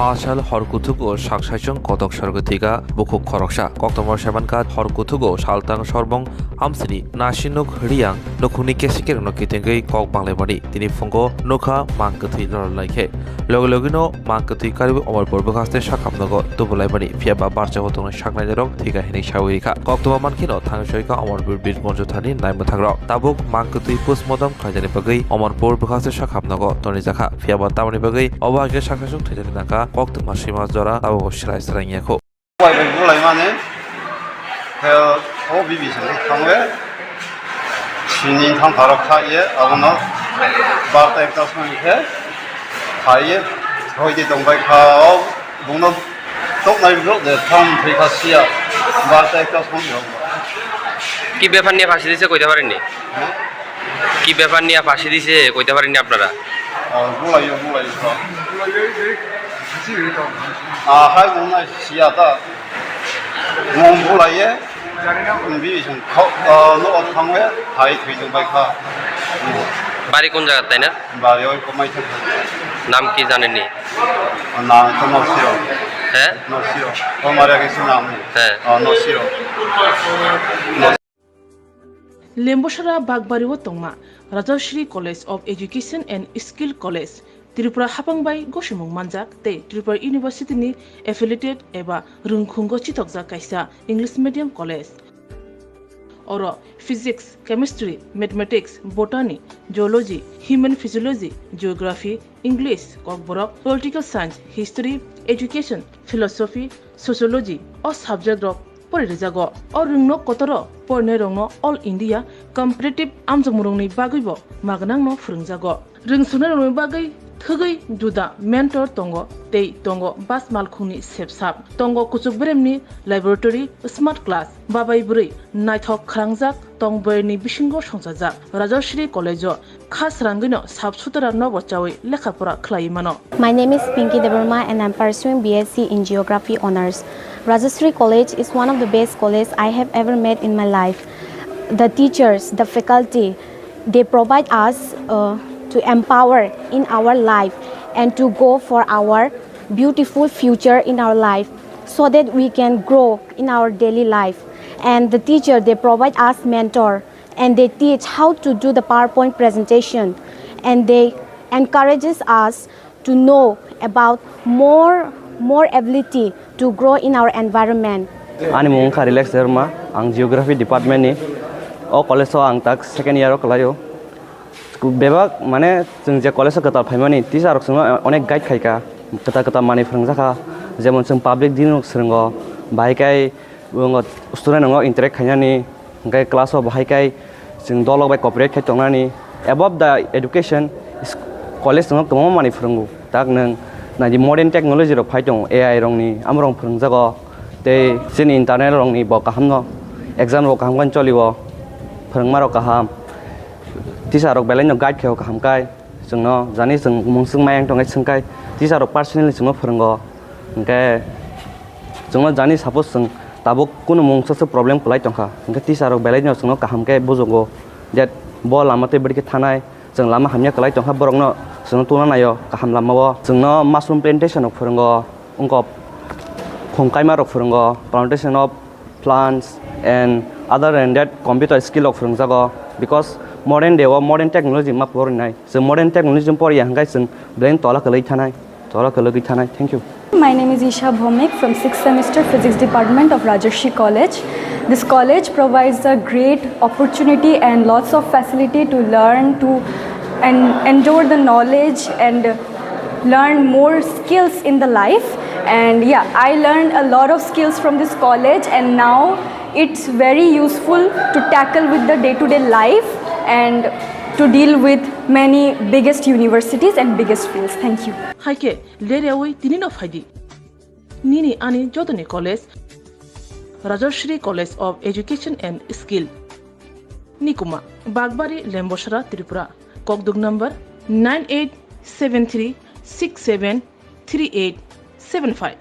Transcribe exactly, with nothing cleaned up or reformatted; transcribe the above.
Asal hor kuthugo sak saichung kotok sorgo thika bukhuk khoroksa. Koktwma saimankha hor kuthugo saltang sorbong amsini nasinuk riyang nukhungni kesikirokno kitingwi kok banglaimani. Tini phungo nukha mang kwthwi lorlaikhe. Logi logino mang kwthwi kariwi Omorpur bwkhaste sakham nogo tubulaimani. Phiyaba barjao tongnai saknainirok thika hinwi sawi rikha. Koktwma mankheno thangwi soikha Omorpur Bir Monjo thani naimwthangrok. Tabuk mang kwthwi postmortem khlainani bagwi Omorpur bwkhaste sakham nogo tonijakha. Phiyaba tamoni bagwi obo haikhe sak saichung thwijani nangkha koktwma sima jora tabukbo swrai swrai wngya kho. Bai bai bulai mani, khe o bibi song thangwi sini thang pharo kha ye, abono barta ekta song khe kha ye, hoi di tong bai kha o, bungno toknai bro de tham thwi kha siya, barta ekta song yo. কি ব্যাপার নিয়ে ফাঁসি দিছে কইতে পারেননি? হ্যাঁ? কি ব্যাপার নিয়ে ফাঁসি দিছে কইতে পারেননি আপনারা? ও, বুলাইও, বুলাইও, হ্যাঁ। আ, হাই, বুলাইও, সিয়াতা। মম বুলাইয়ে, বিসং, খ-, ও, নো, থামে, হাই, থুইজং বাইখা। বাড়ি কোন জায়গার, তাই না? বাড়ি ওই কমাই থেকে। নাম কি জানেননি? নাম তো নসিও। হ্যাঁ? নসিও। ও মারা গেছে নাম। হ্যাঁ। ও, নসিও। Lembosara Bagbario tongma Rajashree College of Education and Skill College, Tripura hapang bai gosimung manjak tei Tripura University ni affiliated eba rwngkhungo chithokjak kaisa English medium college. Oro Physics, Chemistry, Mathematics, Botany, Geology, Human Physiology, Geography, English, Kokborok, Political Science, History, Education, Philosophy, Sociology o subject rok pori rijago. O rwngno kotoro porinairokno All India Competitive amjokmungrokni bagwibo magnangno phwrwngjago. Rwngsuknairokni bagwi thwgwi juda mentor tongo tei tongo bas malkhungni sepsap. Tongo kuchuk beremni laboratory, smart class, babai bwrwi naithok khwrangjak tong boyarni bisingo songchajak. Rajashree College-o kha srangwino sap sutara nobo chawi lekha pora khlaiwi mano. My name is Pinky Debbarma and I'm pursuing B S C in Geography Honours. Rajashree College is one of the best college I have ever met in my life. The teachers, the faculty, they provide us, uh, to empower in our life and to go for our beautiful future in our life so that we can grow in our daily life. And the teacher, they provide us mentor and they teach how to do the PowerPoint presentation, and they encourages us to know about more, more ability to grow in our environment. Ani mung wngkha Relax Debbarma, ang Geography Department ni. O college o ang tak second year o kwlaio. Bebak, mane, chwng je college o kwtal phaimani, teacher rok chwngno onek guide khaika, kwtal kwtal manwi phwrwngjakha, jemon chwng public dealing rok swrwngo, bahai khe student rokno interact khainani, hwnkhe class o bahai khe chwng dolok bai cooperate khai tongnani. Above the education, college chwngno kwbangma manwi phwrwngo. Tak nwng naidi modern technology rok phai tongo, A I rokni, amorok phwrwngjago. Tei chini internal rokni bo kahamno, exam rok kaham khe cholio, phwrwngma rok kaham. Teacher rok belai no guide khaio kaham kai. Chwngno jani chwng mungswk mayang tongkhe swngkai, teacher rok personally chwngno phwrwngo. Hwnkhe chwngno jani suppose chwng tabuk kunu mungsa se problem kwlai tongkha, hwnkhe teacher rok belai no chwngno kaham khe bujugo. That bo lama tei bwrwi khe thanai, chwng lama hamya kwlai tongkha, borokno chwngno tungna naio kaham lamao. Chwngno mushroom plantation rok phwrwngo, wngkok khum kaima rok phwrwngo, plantation of plants and other than that computer skill rok phwrwngjago, because modern day o modern technology ma porinai. Chwng modern technology poriya hwnkhe chwng belai tola kwlwi thanai, tola kwlwi thanai. Thank you. My name is Isha Bhomik from sixth semester Physics Department of Rajashree College. This college provides a great opportunity and lots of facility to learn, to and endure the knowledge and learn more skills in the life. And yeah, I learned a lot of skills from this college, and now it's very useful to tackle with the day-to-day life and to deal with many biggest universities and biggest fields. Thank you. Hai khe, ler yawi tini no phai di. Nini ani jotoni college, Rajashree College of Education and Skill. Nikuma, Bagbari, Lembosara, Tripura. Kokduk number nine eight seven three six seven three eight seven five.